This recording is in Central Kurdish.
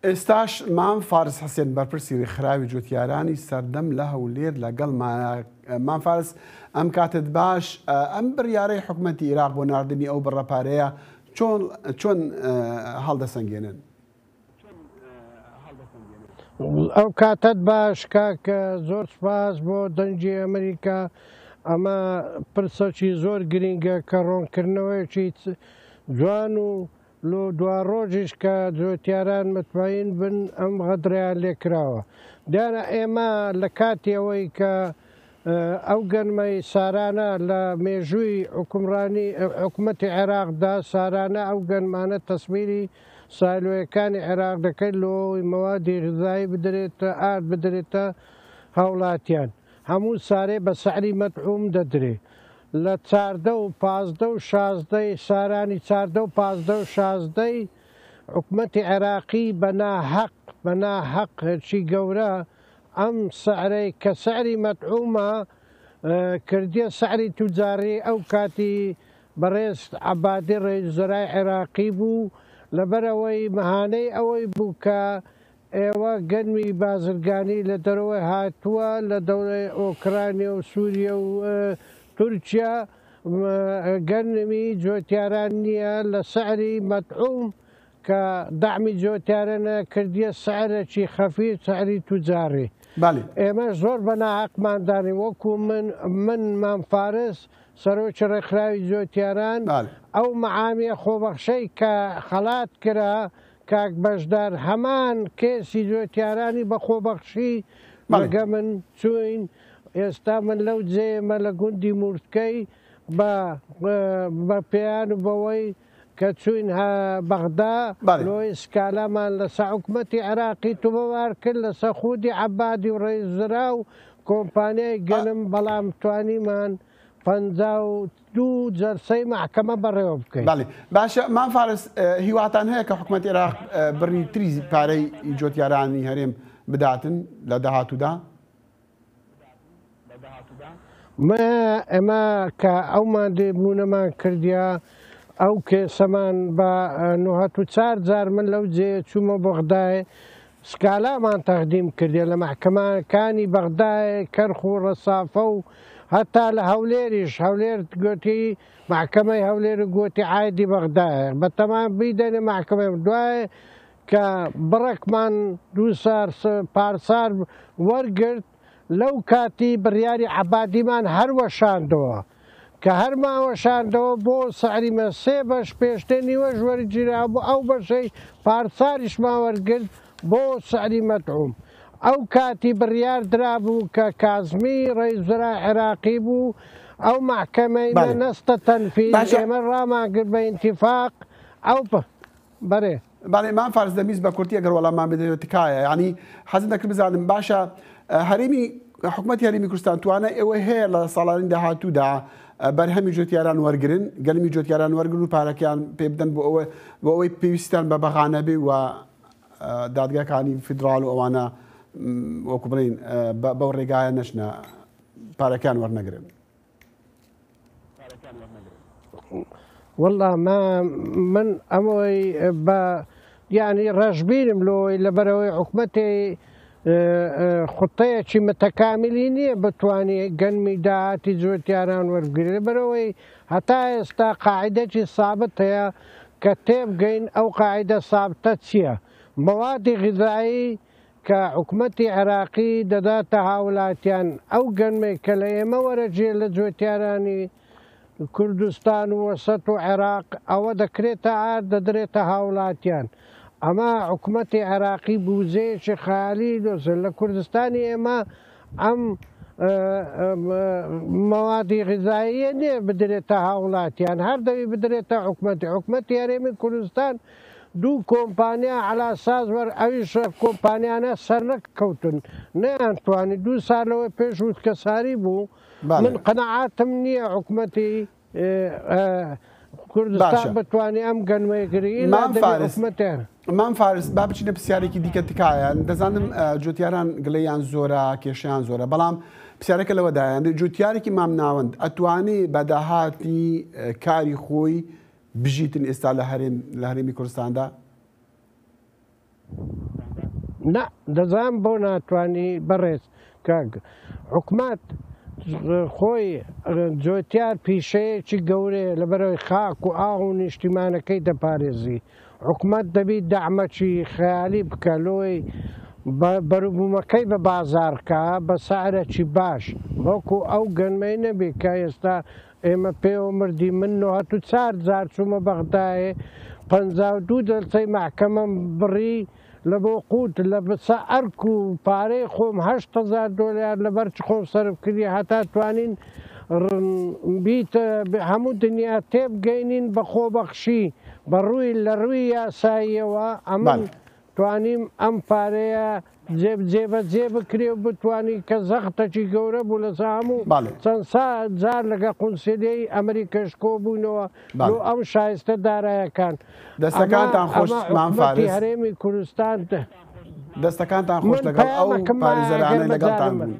ئێستاش مام فارس حسێن بەرپرسی رێکخراوی جوتیارانی سەردەم لە هەولێر لەگەڵمانە. مام فارس ئەم کاتت باش، ئەم بڕیارەی حکومەتی ئیراق بۆ ناردنی ئەو بڕە پارەیە چۆن چۆن هەڵدەسەنگێنن؟ ئەو کاتەت باش کاک زۆر سپاس بۆ دەنگی ئەمریکا ئەمە پرسەکی زۆر گرینگە کە ڕۆنکردنەوەیەکی جوان و لۆ دواڕۆژیش کە جۆتیاران متمەین بن ئەم غەدرەیان لێ کراوە. دیارە ئێمە لە کاتی ئەوەی کە ئەو گەنمەی سارانە لە مێژووی حوکمڕانی حکومەتی عێراقدا سارانە ئەو گەنمانە تەسمیری سایلۆیەکانی عێراق دەکەن لۆ ئەوەی مەوادی غذایی بدرێتە ئارد بدرێتە هاوڵاتیان. هەموو سارێ بە سعری مەدعوم دەدرێ. لە چاردە و 15 و شازدەی سارانی چاردە و 15 و شازدەی حکومەتی عێراقی بە ناهەق بە ناهەق هێرشی گەورە ئەم سعرەی کە سعری مەدعومە کردیە سعری توجاری ئەو کاتی بەڕێز عەبادی ڕەئیس وزەرای عێراقی بوو لەبەرئەوەی مەهانەی ئەوەی بوو کە ئێوە گەنمی بازرگانی لە دەرەوەی هاتووە لە دەورەی ئۆکرانیا و سوریە و تورکیا گەنمی جۆتیاران نییە لە سعری مەدعوم کە دەعمی جۆتیارەنە کردیە سعرەکی خەفیف سعری توجاری ئێمەش زۆر بە ناهەقمان دانی وەکو من من مام فارس سەرۆکی ڕێکخراوی جۆتیاران ئەو مەعامیە خۆبەخشەی کە خەڵات کرا کاک بەشدار هەمان کێسی جۆتیارانی بە خۆبەخشی لەگە من چوین ئێستا من لەو جێیەمە لە گوندی مورتکەی بە بە پێیان و بەوەی کە چوین ها بەغدا لۆی سکالامان لەسە حکومەتی عێراقی تومەوار کرد لەسە خودی عەبادی و ڕەئیس وزەرا و کۆمپانیای گەنم بەڵام توانیمان 52 جەلسەی مەحکەمە بەڕێوە بکەین. بەڵێ باشە مام فارس هیواتان هەیە کە حکومەتی عێراق بڕی تری پارەی جۆتیارانی هەرێم بداتن لە داهاتوودا؟ مە ئێمە کە ئەو ماندووبوونەمان کردیا ئەو کێسەمان بە 94 جار من لەو جێیە چوومە بەغدایێ سکالامان تەقدیم کردێ لە مەحکەمەکانی بەغدایێ کەرخ و ڕەسافە و هەتا لە هەولێریش هەولێر گۆتی مەحکەمەی هەولێر گۆتی عایدی بەغدایە بەتەمان بیدەنێ مەحکەمەی دوایێ کە بڕەکمان دوو سار پارسار وەرگرت لەو کاتی بڕیاری عەبادیمان هەر وەشاندەوە کە هەرمان وەشاندەوە بۆ سعری مە سێ بەش پێشتێ نیوەش وەرگیرابوو ئەو بەشەی پارساریشمان وەرگرت بۆ سعری مەدعوم ئەو کاتی بڕیار درابوو کە کازمی ڕەئیس وزەرای عێراقی بوو ئەو مەحکەمەی مە نەستە تەنفیز ئێمە ڕامان گرت بە ئینتیفاق ئەو بەرێ. بەڵێ مام فارس دەمویست بە کورتی ئەگەر وەڵاممان بدەیەوە تکایە یانی حەزم دەکرد بزانم باشە هەرێمی حکومەتی هەرێمی کوردستان توانای ئەوەی هەیە لە ساڵانی داهاتوودا بەرهەمی جوتیاران وەرگرن گەنمی جوتیاران وەرگرن و پارەکەیان پێ بدەن بۆ ئەوە بۆ ئەوەی پێویستیان بە بەغا نەبێ و دادگاکانی فیدراڵ و ئەوانە وەکو بڵین بەو ڕێگایە نەچنە پارەکان وەرنەگرن. واللە ما من ئەمەی بە یعنی ڕەشبینم لۆی لەبەرەوەی حکومەتی خوتەیەکی متەکامیلی نییە بتانی گەنمی داهاتی جوتیاران وەربگیرێت لەبەرەوەی هەتا ئێستا قاعدەکی سابت هەیە کە تێبگەین ئەو قاعدە سابتە چییە مەوادی غذایی کە حکومەتی عێراقی دەداتە هاوولاتیان، ئەو گەنمەی کە لە ئێمە وەرەگیرێت لە جوتیارانی کوردستان و وەسەت و عێراق، ئەوە دەکرێتە ئارد دەدرێتە هاوولاتیان. ئەمە حکومەتی عێراقی بوجەیەکی خەیالی دۆزە. لە کوردستانی ئێمە ئەم مەوادی غیزاییە نییە بدرێتە هاوولاتیان، هەر دەبی بدرێتە حکومەتی. حکومەتی هەرێمی کوردستان دوو کۆمپانیا عەلا ساز وەر ئەویش کۆمپانیانە سەرنەکەوتن نەیان توانی دوو سال لەوە پێش وشکەساری بوو من قەناعاتم نییە حکومەتی کوردستان بتوانێ ئەم گەنمەی گری مام فارس مام فارس با بچینە پرسیارێکی دیکە تکایە دەزانم جوتیاران گلەیان زۆرە کێشیان زۆرە بەڵام پرسیارەکە لەوەدایە جوتیارێکی مامناوەند ئەتوانێ بە داهاتی کاری خۆی بژیتن ئێستا لە هەرێم لە هەرێمی کوردستاندا؟ نا دەزانم بۆ ناتوانی بەڕێز کاک حکومەت خۆی جۆتیار پیشەیەکی گەورەیە لەبەرەوەی خاک و ئاو و نیشتیمانەکەی دەپارێزی حکومەت دەبی دەعمەکی خەیالی بکە لۆی بەروبومەکەی بە بازاڕ کا بە سعرەکی باش بەڵکو ئەو گەنمەی نەبی کە ئێستا ئێمە پێوە مردی من 94 جار چوومە بەغدایێ 52 جەلسەی مەحکەمەم بڕی لە بۆ قوت لە بسە ئەرک و پارەی خۆم 8000 دۆلار لە بەرچ خۆم سەرف کردی هەتا توانین بیت هەموو دنیا تێبگەینین بە خۆبەخشی بە ڕووی لە ڕووی یاساییەوە ئەمن توانیم ئەم پارەیە جێبەجێ بکرێ و بتوانی کە زەختەکی گەورە بوو لەسەر هەموو چەند سا جار لەگە قونسیلیەی ئەمریکەش کۆبووینەوە لۆ ئەم شایستە دارایەکان. دەستەکانتان خۆش مام فارس. هەرێمی کوردستان دەستەکانتان خۆش لەگەڵ ئەو پارێزەرانەی لەگەڵتان بوون.